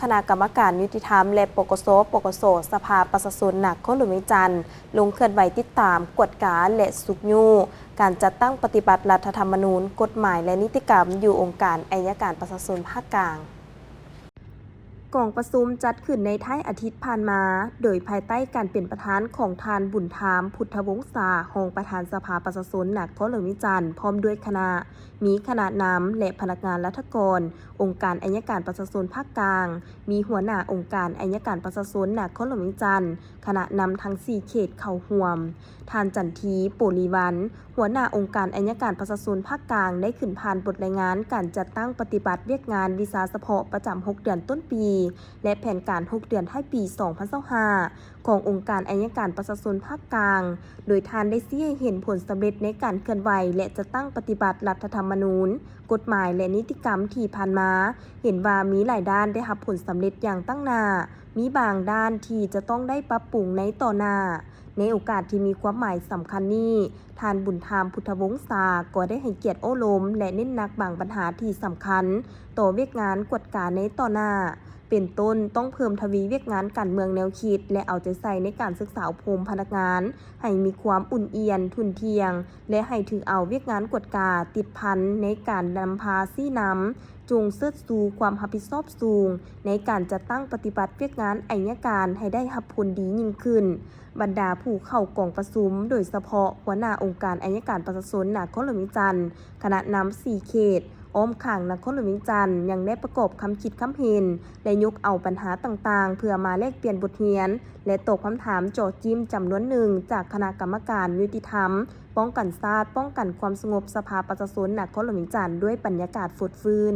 ຄະນະກຳມະການຍຸຕິທຳ ແລະ ປກສ ປກສ ສະພາປະຊາຊົນນະຄອນຫຼວງວຽງຈັນ ລົງເຄື່ອນໄຫວຕິດຕາມ, ກວດກາ ແລະ ຊຸກຍູ້ການຈັດຕັ້ງປະຕິບັດລັດຖະທຳມະນູນ, ກົດໝາຍ ແລະ ນິຕິກຳ ຢູ່ອົງການໄອຍະການປະຊາຊົນພາກກາງ. ກອງປະຊຸມຈັດຂຶ້ນໃນທ້າຍອາທິດຜ່ານມາ, ໂດຍພາຍໃຕ້ການເປັນປະທານຂອງທ່ານ ບຸນທາມ ພຸດທະວົງສາ, ຮອງປະທານສະພາປະຊາຊົນນະຄອນຫຼວງວຽງຈັນ ພ້ອມດ້ວຍຄະນະ, ມີຄະນະນຳ ແລະ ພະນັກງານລັດຖະກອນ ອົງການໄອຍະການປະຊາຊົນພາກກາງ, ມີຫົວໜ້າອົງການໄອຍະການປະຊາຊົນນະຄອນຫຼວງວຽງຈັນ, ຄະນະນຳທັງສີ່ເຂດເຂົ້າຮ່ວມ. ທ່ານ ຈັນທີ ໂປລີວັນ, ຫົວໜ້າອົງການໄອຍະການປະຊາຊົນພາກກາງ ໄດ້ຂຶ້ນຜ່ານບົດລາຍງານການຈັດຕັ້ງປະຕິບັດວຽກງານວິຊາສະເພາະປະຈຳຫົກເດືອນຕົ້ນປີ ແລະ ແຜນການຫົກເດືອນທ້າຍປີສອງພັນຊາວຫ້າ ຂອງອົງການໄອຍະການປະຊາຊົນພາກກາງ, ໂດຍທ່ານໄດ້ຊີ້ໃຫ້ເຫັນຜົນສຳເລັດໃນການເຄື່ອນໄຫວ ແລະ ຈັດຕັ້ງປະຕິບັດລັດຖະທຳມະນູນ, ກົດໝາຍ ແລະ ນິຕິກຳທີ່ຜ່ານມາ, ເຫັນວ່າມີຫຼາຍດ້ານໄດ້ຮັບຜົນສຳເລັດຢ່າງຕັ້ງໜ້າ, ມີບາງດ້ານທີ່ຈະຕ້ອງໄດ້ປັບປຸງໃນຕໍ່ໜ້າ. ໃນໂອກາດທີ່ມີຄວາມໝາຍສຳຄັນນີ້, ທ່ານ ບຸນທາມ ພຸດທະວົງສາ ກໍໄດ້ໃຫ້ກຽດໂອ້ລົມ ແລະ ເນັ້ນໜັກບາງບັນຫາທີ່ສຳຄັນຕໍ່ວຽກງານກວດກາໃນຕໍ່ໜ້າ, ເປັນຕົ້ນ ຕ້ອງເພີ່ມທະວີວຽກງານການເມືອງແນວຄິດ ແລະ ເອົາໃຈໃສ່ໃນການສຶກສາອົບຮົມພະນັກງານໃຫ້ມີຄວາມອຸ່ນອຽນ, ທຸ່ນທ່ຽງ ແລະ ໃຫ້ຖືເອົາວຽກງານກວດກາຕິດພັນໃນການນຳພາຊີ້ນຳ, ຈົ່ງເຊີດຊູຄວາມຮັບຜິດຊອບສູງໃນການຈັດຕັ້ງປະຕິບັດວຽກງານໄອຍະການໃຫ້ໄດ້ຮັບຜົນດີຍິ່ງຂຶ້ນ. ບັນດາຜູ້ເຂົ້າກອງປະຊຸມ, ໂດຍສະເພາະຫົວໜ້າອົງການໄອຍະການປະຊາຊົນນະຄອນຫຼວງວຽງຈັນ, ຄະນະນຳສີ່ເຂດ ອ້ອມຂ້າງນະຄອນຫຼວງວຽງຈັນ ຍັງໄດ້ປະກອບຄຳຄິດຄຳເຫັນ ແລະ ຍົກເອົາບັນຫາຕ່າງໆ ເພື່ອມາແລກປ່ຽນບົດຮຽນ ແລະ ຕອບຄຳຖາມເຈາະຈິ້ມຈຳນວນໜຶ່ງ ຈາກຄະນະກຳມະການຍຸຕິທຳ, ປ້ອງກັນຊາດ, ປ້ອງກັນຄວາມສະຫງົບສະພາປະຊາຊົນນະຄອນຫຼວງວຽງຈັນ ດ້ວຍບັນຍາກາດຟົດຟື້ນ.